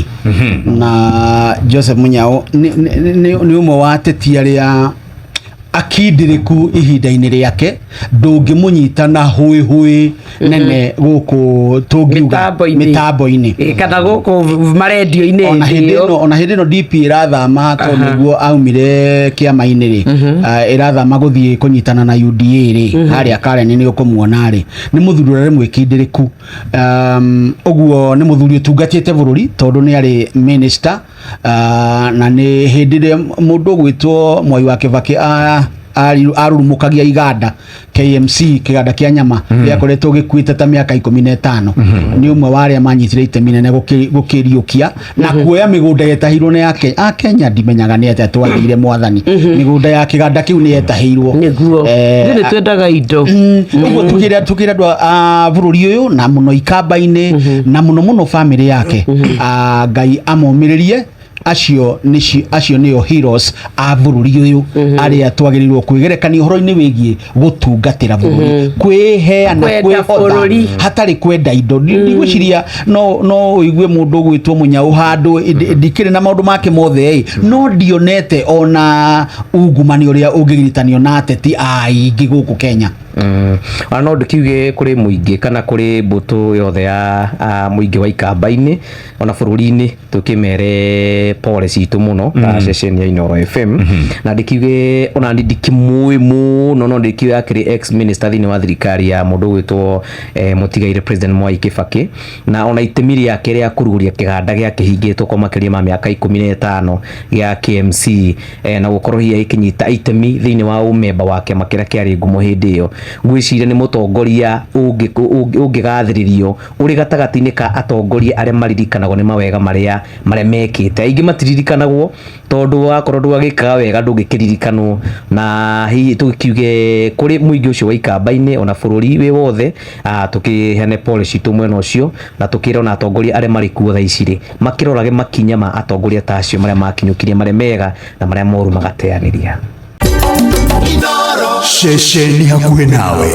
Mũthoni. Na Joseph Mũnyao nĩ ũmwe wa ateti arĩa akindĩrĩku ihinda-inĩ rĩake, ndũngĩmũnyita na hũĩ hũĩ nene gũkũ tũngiuga Mĩtambo-inĩ. mĩtambo-inĩ. Ĩ, kana gũkũ marendio-inĩ. Ona hĩndĩ ĩyo. ĩno, ona hĩndĩ ĩno DP ĩrathama, tondũ nĩguo aumire kĩama-inĩ rĩ, ĩrathama gũthiĩ kũnyitana na UDA rĩ, harĩa Karen nĩ ũkũmuona rĩ, nĩ mũthuri ũrĩa mwĩkindĩrĩku. Ũguo nĩ mũthuri ũtungatĩte bũrũri, tondũ nĩ arĩ minister, na nĩ hĩndĩ ĩrĩa mũndũ ũgwĩtwo Mwai wa Kĩbakĩ arurumũkagia iganda KMC, kĩganda kĩa nyama gĩakoretwo gĩkuĩte ta mĩaka 15, nĩ ũmwe wa arĩa manyitire itemi nene gũkĩriũkia na kuoya mĩgũnda yetahĩirwo nĩ Akenya. Ndimenyaga nĩ atĩa twathire mwathani, mĩgũnda ya kĩganda kĩu nĩ yetahĩirwo. Nĩguo. Ithuĩ nĩ twendaga indo. Ũguo tukĩra andũ a bũrũri ũyũ, na mũno Ikamba-inĩ, na mũno mũno famĩlĩ yake, Ngai amomĩrĩrie. Acio nĩcio, acio nĩo heroes a bũrũri ũyũ, arĩa twagĩrĩirwo kwĩgerekania ũhoro-inĩ wĩgiĩ gũtungatĩra bũrũri, kwĩheana, Kwenda kwĩhotha bũrũri. hatarĩ kwenda indo. Ndigwĩciria no ũigue mũndũ ũgwĩtwo Mũnyau handũ ndikĩrĩ na maũndũ make mothe ĩ, no ndionete ona ungumania ũrĩa ũngĩgiritanio na ateti aingĩ gũkũ Kenya. Ona no ndĩkiuge kũrĩ mũingĩ kana kũrĩ mbũtũ yothe ya mũingĩ wa Ikamba-inĩ, ona bũrũri-inĩ, tũkĩmere pole citũ mũno ta ceceni ya Inooro FM. Na ndĩkiuge ona ni ndikĩmũĩ mũno, no ndĩkiuge akĩrĩ ex minister thĩinĩ wa thirikari ya mũndũ ũgwĩtwo mũtigaire President Mwai Kibaki, na ona itemi rĩake rĩa kũrugũria kĩganda gĩakĩhingĩtwo kwa makĩria ma mĩaka 15 gĩa KMC, na gũkorwo hihi agĩkĩnyita itemi thĩinĩ wa ũmemba wa kĩama kĩrĩa kĩarĩ ngumo hĩndĩ ĩyo, ngwĩciria nĩ mũtongoria ũngĩgathĩrĩrio ũrĩ gatagatĩ-inĩ ka atongoria arĩa maririkanagwo nĩ mawega marĩa mekĩte. Aingĩ matiririkanagwo tondũ wakorwo ndwagĩkaga wega ndũngĩkĩririkanwo. Na hihi tũkiuge kũrĩ mũingĩ ũcio wa Ikamba-inĩ, ona bũrũri wĩ wothe, tũkĩheane pole citũ mwena ũcio, na tũkĩre ona atongoria arĩa marĩ kuo thaa ici rĩ, makĩrorage makinya ma atongoria ta acio marĩa makinyũkirie, marĩa mega na marĩa moru magateanĩria. Ceceni hakuhĩ nawe.